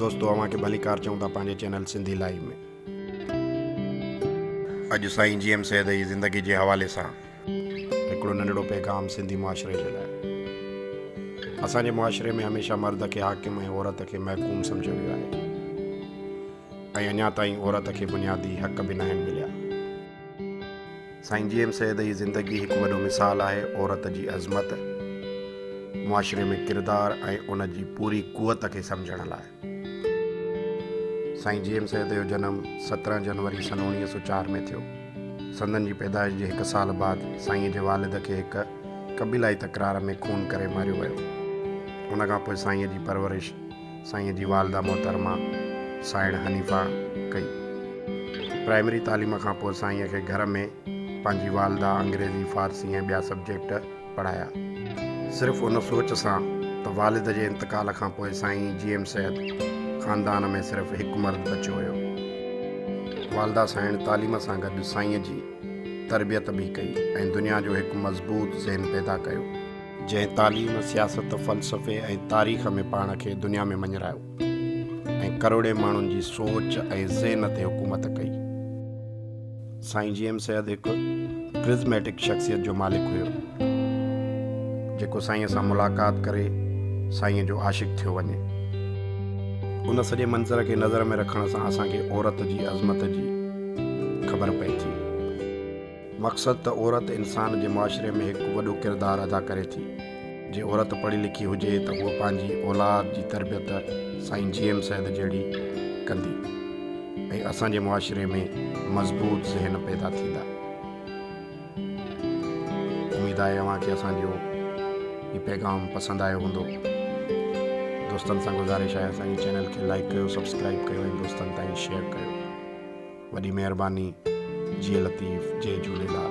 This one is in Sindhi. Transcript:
دوستو اوهان کي ڀليڪار چئون ٿا پنهنجي چينل سنڌي لائيو ۾. اڄ سائين جي ايم سيد جي زندگي جي حوالي سان هڪڙو ننڍڙو پيغام سنڌي معاشري جي لاء. اسان جي معاشري ۾ هميشه مرد کي حاڪم ۽ عورت کي محڪوم سمجهيو ويو آهي ۽ اڃا تائين عورت کي بنيادي حق به ناهن مليا. سائين جي ايم سيد جي زندگي هڪ وڏو مثال آهي عورت جي عظمت، معاشري ۾ ڪردار ۽ ان جي پوري قوت کي سمجهڻ لاء. سائين جي ايم سيد جو جنم 17 جنوري سن 1904 ۾ ٿيو. سندن جي پيدائش جي هڪ سال بعد سائين جي والد کي هڪ قبيلائي تڪرار ۾ خون ڪري ماريو ويو. ان کان پوء سائين جي پرورش سائين جي والده محترمه سائڻ حنيفه ڪئي. پرائمري تعليم کان پوء سائين کي گهر ۾ پنهنجي والده انگريزي، فارسي ۽ ٻيا سبجيڪٽ پڙهايا. صرف ان سوچ سان ته والد جي انتقال کان پوء سائين جي ايم سيد خاندان ۾ صرف هڪ مرد بچيو هيو. والده سائڻ تعليم سان گڏ سائين جي تربيت به ڪئي ۽ دنيا جو هڪ مضبوط ذهن پيدا ڪيو. جنهن تعليم، سياست، فلسفي ۽ تاريخ ۾ پاڻ کي دنيا ۾ مڃرايو ۽ ڪروڙين ماڻهن جي سوچ ۽ ذهن تي حڪومت ڪئي. سائين جي ايم سيد هڪ ڪرزميٽڪ شخصيت جو مالڪ هيو، جيڪو سائينء سان ملاقات ڪري سائينء جو عاشق ٿيو وڃي. ان سڄي منظر کي نظر ۾ رکڻ سان اسان کي عورت جي عظمت جي خبر پئي ٿي. مقصد ته عورت انسان جي معاشري ۾ هڪ وڏو ڪردار ادا ڪري ٿي. جي عورت پڙهي لکي هجي ته هوء پنهنجي اولاد جي تربيت سائين جي ايم سيد جهڙي ڪندي ۽ اسان جي معاشري ۾ مضبوط ذهن پيدا ٿيندا. اميد آهي اوهان کي اسان جو هي پيغام پسند آيو هوندو. دوستن سان گذارش آهي اسان جي چينل کي لائيڪ ڪيو، سبسڪرائيب ڪيو ۽ دوستن تائين شيئر ڪيو. وڏي مهرباني جيئي لطيف جئي جهوليلال.